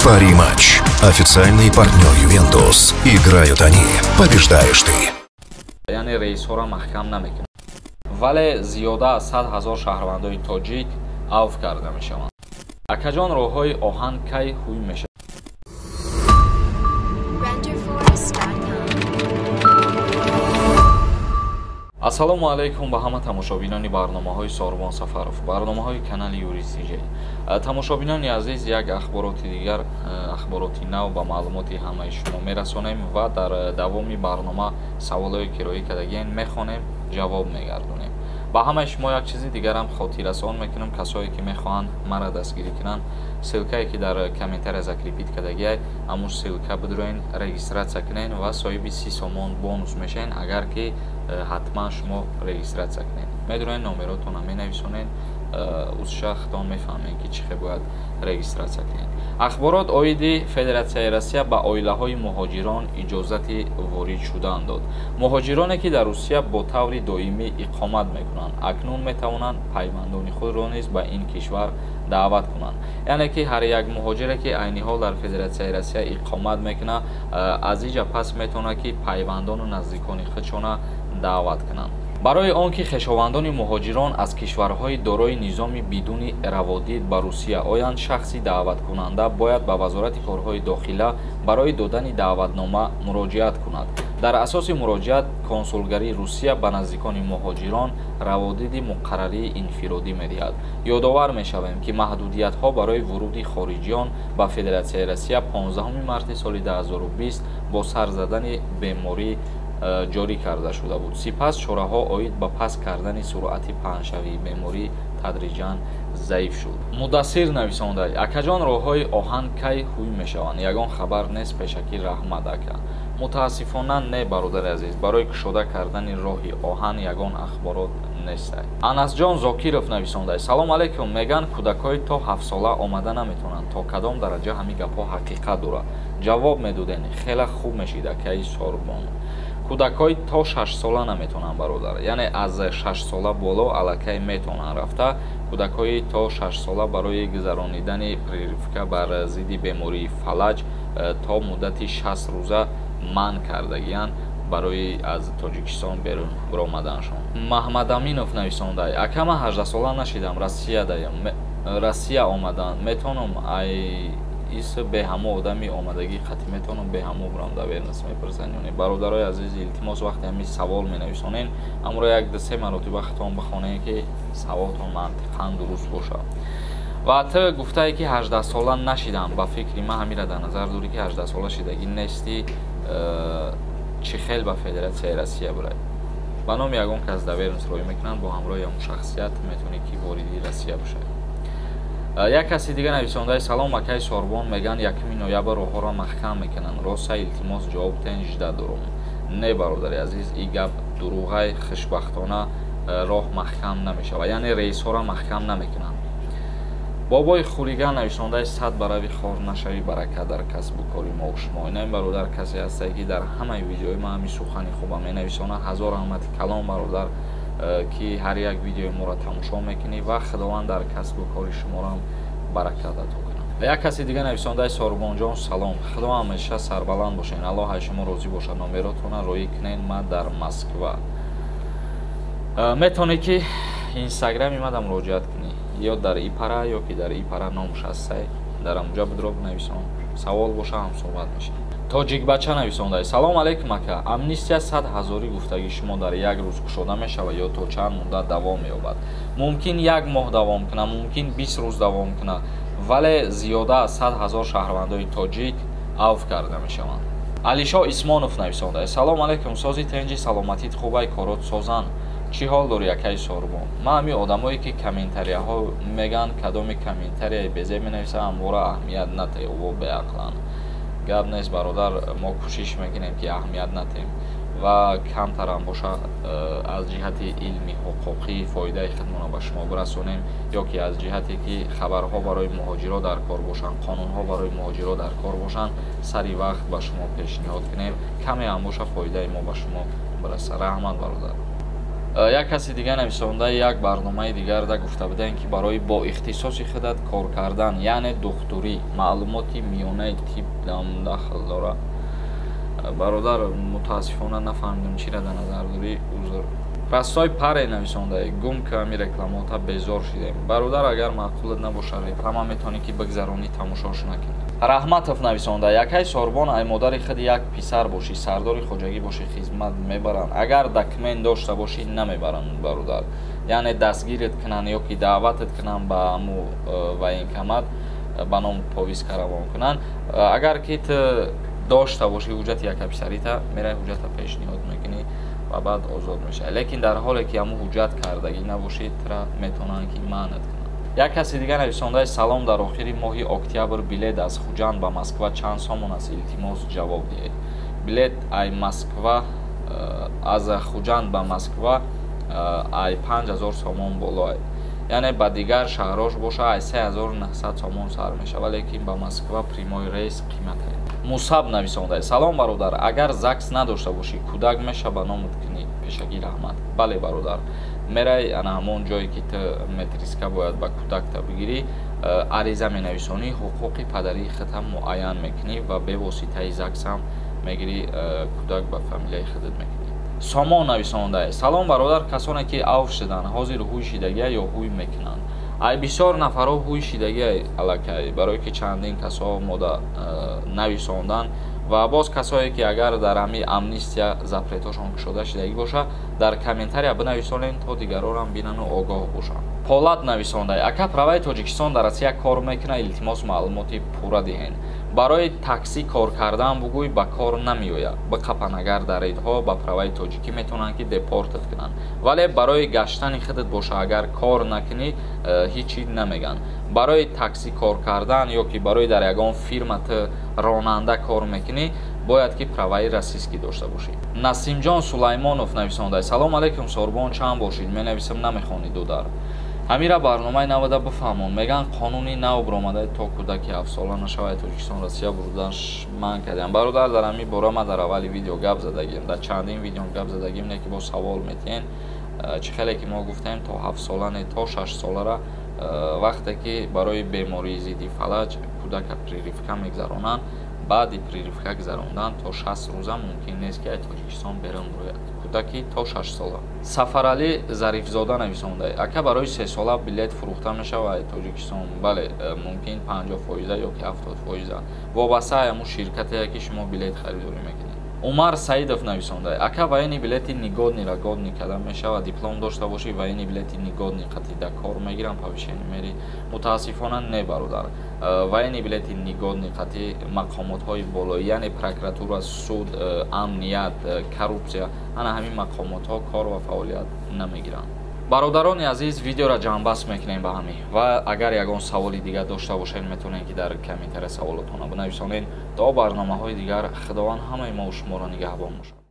Пари-матч. Официальный партнер «Ювентус». Играют они. Побеждаешь ты. Яъне рейсҳоро маҳкам намекунад, вале зиёда аз 100 000 шаҳрвандои тоҷик авф карда мешаванд. Акаҷон, роҳҳои оҳан кай ҳуй мешавад? Renderforest.com. Ассалому алайкум ба ҳама тамошобинони барномаҳои Сорбон Сафаров, барномаҳои канали Юрист ТЖ. Тамошобинони азиз, як ахбороти дигар, ахбороти нав ба маълумоти ҳамаи шумо мерасонем ва дар давоми барнома саволҳое ки роҳӣ кардагиен мехонем, ҷавоб мегардонем. Ба ҳамаи шумо як чизи дигарам хотиррасон мекунам: касое ки мехоҳанд мара дастгирӣ кунанд, ссылкае ки дар комментария закрепить кардагиай, ҳамун ссылка бидроен, регистрация кунен ва соҳиби 30 сомон бонус мешавен. Агар ки ҳатман шумо регистрация кунед, медонед, номеротонро менависонед, узша худтон мефаҳмед, ки чӣ хел бояд регистрация кунед. Ахборот оиди Федератсияи Россия ба оилаҳои муҳоҷирон иҷозати ворид шудан дод. Муҳоҷироне, ки дар Русия бо таври доимӣ иқомат мекунанд, акнун метавонанд пайвандони худро низ ба ин кишвар даъват кунанд. Яъне ки ҳар як муҳоҷире, ки айни ҳол дар Федератсияи Россия иқомат мекунад, аз иҷа пас метавонад, ки пайвандону наздикони худшона даъват кунанд. Барои он ки хешовандони муҳоҷирон аз кишварҳои дорои низоми бидуни раводид ба Русия оянд, шахси даъваткунанда бояд ба Вазорати корҳои дохила барои додани даъватнома муроҷиат кунад. Дар асоси муроҷиат консулгарии Русия ба наздикони муҳоҷирон раводиди муқаррарии инфиродӣ медиҳад. Ёдовар мешавем, ки маҳдудиятҳо барои вуруди хориҷиён ба Федератсияи Россия 15 марти соли 2020 бо сар задани беморӣ ҷорӣ карда шуда буд. Сипас чораҳо оид ба паст кардани суръати паҳншавии беморӣ тадриҷан заиф шуд. Мудассир нависонда: акаҷон, роҳҳои оҳан кай ҳуй мешаванд? Ягон хабар нест. Пешакӣ раҳмат, ака. Мутаассифона, не, бародари азиз, барои кушода кардани роҳи оҳан ягон ахборот нестай. Анасҷон Зокиров нависонда: салом алайкум, меган, кӯдакҳои то 7-сола омада наметавонанд. То кадом дараҷа ҳамин гапҳо ҳақиқат дорад? Ҷавоб медоден, хеле хуб мешид, акаи Сорбон. Кӯдакҳои то 6-сола наметавонанд, бародар. Яъне аз 6-сола боло аллакай метавонанд рафта. Кӯдакҳои то 6-сола барои гузаронидани прививка бар зидди бемории фалаҷ то муддати 60 рӯза манъ кардагиянд барои аз Тоҷикистон берун баромаданшон. Маҳмадаминов нависонда: ака, ман 18-сола нашидам, Россиядаям, Россия омадан метавонам? Ай ис бе ҳамо одами омадагӣ қатъӣ метавонам бе ҳамо бурам? Доверенность мепурсанд ё не? Бародарои азиз, илтимос, вақте ҳамин савол менависонен, ҳамро як ду се маротиба худтон бихонед, ки саволтон мантиқан дуруст бошад. Ва ту гуфтае, ки 18-сола нашидам, ба фикри ман, ҳамира дар назар дорӣ, ки 18-сола шидагӣ нестӣ, чӣ хел ба Федератсияи Россия бурай? Ба номи ягон кас доверенность роӣ мекунанд, бо ҳамроҳи ҳамон шахсият метавонӣ, ки вориди Россия бошавӣ. Як каси дига нависондаи: салом, акаи Сорбон, меган, 1 ноябр роҳҳоро маҳкам мекунанд, роста? Илтимос, ҷавоб тен, жда дорум. Не, бародари азиз, и гап дурӯғай. Хушбахтона, роҳ маҳкам намешавад, яъне рейсҳоро маҳкам намекунанд. Бобои хулиган нависондаи: сад барави хор нашавӣ, баракат дар касбу кори мову шумо. Ина ин бародар касе ҳастае, ки дар ҳамаи видеои ман ҳамин сухани хуба менависонад. Ҳазор раҳмати калон, бародар, ки ҳар як видеои моро тамошо мекунӣ ва Худованд дар касбу кори шуморо баракат ато кунад. Як каси дига нависондаи: Сорбонҷон, салом, Худо ҳамеша сарбаланд бошед, Аллоҳ аз шумо розӣ бошад, номеротона роӣ кунед, ман дар Москва. Метавонед, ки инстаграми мада муроҷиат кунӣ, ё дар ипара, ё ки дар ипара номш ҳастай, дар амуҷа бидро нависон, савол боша, ҳамсӯҳбат мешавем. Тоҷикбача нависонда: салом алайкум, ака, амнистия 100 000 гуфтагӣ шумо дар як рӯз кушода мешавад ё то чанд муддат давом меёбад? Мумкин як моҳ давом кунад, мумкин 20 рӯз давом кунад, вале зиёда аз 100 000 шаҳрвандои тоҷик авф карда мешаванд. Алишо Исмонов нависонда: салом алайкум, сози, тенҷи, саломатит хубай, корот созан, чӣ ҳол дорӣ, акаи Сорбон? Ман ҳамин одамое, ки комментарияҳо меган, кадоми комментарияи безеб менависанд, ҳамвора аҳамият натеҳ, во беақланд. Гап нест, бародар, мо кӯшиш мекунем, ки аҳамият натем ва камтарам боша, аз ҷиҳати илми ҳуқуқӣ фоидаи худмонро ба шумо бирасонем, ё ки аз ҷиҳате ки хабарҳо барои муҳоҷиро дар кор бошанд, қонунҳо барои муҳоҷиро дар кор бошанд, сари вақт ба шумо пешниҳод кунем, каме ҳам боша, фоидаи мо ба шумо бираса. Раҳмат, бародар. Як каси дига нависонда як барномаи дигарда гуфта будем, ки барои бо ихтисоси худат кор кардан, яъне духтурӣ, маълумоти миёнаи тиб дахл дорад. Бародар, мутаассифона нафаҳмидем, чиро дар назар дорӣ, узр. Растой паре нависонда: гум ки ҳами рекламаота, безор шидем. Бародар, агар маъқулат набошад реклама, метавонӣ ки бигзаронӣ, тамошош накунӣ. Раҳматов нависонда: якай сорбон, ай модари худ як писар бошӣ, сардори хоҷагӣ бошӣ, хизмат мебаранд? Агар документ дошта бошӣ, намебаранд, бародар. Яъне дастгират кунанд ё ки даъватат кунанд ба ҳаму военкомат, ба ном повестка равон кунанд, агар ки ту дошта бошӣ ҳуҷҷати яка писарита, мераи ҳуҷҷата пешниҳод мекунӣ ва баъд озод мешавӣ. Лекин дар ҳоле ки ҳамун ҳуҷҷат кардагӣ набошӣ, тура метавонанд ки манъат кунанд. Як каси дига нависондаи: салом, дар охири моҳи октябр билет аз Хуҷанд ба Москва чанд сомон аст? Илтимос, ҷавоб диҳед. Билет ай Москва, аз Хуҷанд ба Москва ай 5000 сомон боло, яъне ба дигар шаҳрош боша, ай 3900 сомон сар мешавад, лекин ба Москва прямой рейс қиматае. Мусаб нависонда: салом, бародар, агар ЗАГС надошта бошӣ, кӯдак меша ба номат кунӣ? Пешакӣ раҳмат. Бале, бародар, мерай ана ҳамон ҷое ки ту метриска бояд ба кӯдакта бигирӣ, ариза менависонӣ, ҳуқуқи падарии худам муайян мекунӣ ва бевоситаи ЗАГСам мегирӣ, кӯдак ба фамилияи худат мекунӣ. Сомон нависонда: салом, бародар, касоне ки авф шуданд, ҳозир ҳуй шидагия ё ҳуй мекунанд? Ай бисёр нафарҳо ҳуй шидагия аллакай, барое ки чандин касо мода нависонданд ва боз касое ки агар дар ҳами амнистия запретҳошон кушода шидагӣ боша, дар комментария бинависонед, то дигарорам бинану огоҳ бошанд. Полат нависонда: ака, праваи Тоҷикистон дар Россия кор мекунад? Илтимос, маълумоти пурра диҳед. Барои таксӣ кор кардан бугӯй, ба кор намеояд. Биқапан агар дар рейдҳо, ба праваи тоҷикӣ метавонанд ки депортат кунанд, вале барои гаштани худат боша, агар кор накунӣ, ҳеҷ чи намегӯянд. Барои таксӣ кор кардан ё ки барои дар ягон фирма ту ронанда кор мекунӣ, бояд ки праваи российский дошта бошӣ. Насимҷон Сулаймонов нависонда: салом алейкум, сорбон, чанд бошид? Менависам, намехонӣ, дудар. Ҳамира барномаи навада бифаҳмон. Мегӯянд, қонуни нав биромада, то кӯдаки ҳафтсола нашавад, Тоҷикистон Россия бурданш манъ кардем. Бародар, дар ҳамин бора ман дар аввали видео гап задагим, дар чандин видео гап задагим, не ки бо савол метиҳен. Чӣ хеле ки мо гуфтем, то ҳафтсола не, то шашсолара, вақте ки барои бемории зидди фалаҷ кӯдака прививка мегзаронанд, баъди прививка гузарондан то 60 рӯза мумкин нест, ки аз Тоҷикистон берун бирояд кӯдаки то 6 сола. Сафаралӣ Зарифзода нависонда: ака, барои сесола билет фурӯхта мешавад Тоҷикистон? Бале, мумкин 50 фоиза ё ки 70 фоиза, вобаста ҳамун ширкате ки шумо билет харидорӣ мекунед. Умар Саидов нависонда: ака, военный билети негодныйра годный карда мешавад? Диплом дошта бошӣ, военный билети негодный қатида кор мегирам, повышение мери? Мутаассифона, не, бародар. Военный билети негодный қати мақомотҳои болоӣ, яъне прокуратура, суд, амният, коррупсия, ана ҳамин мақомотҳо кор ва фаъолият намегиранд. Бародарони азиз, видеоро ҷамъбаст мекунем ба ҳамин ва агар ягон саволи дигар дошта бошед, метавонед ки дар комментария саволотонро бинависонед. То барномаҳои дигар, Худованд ҳамаи мо шуморо нигаҳбон бошад.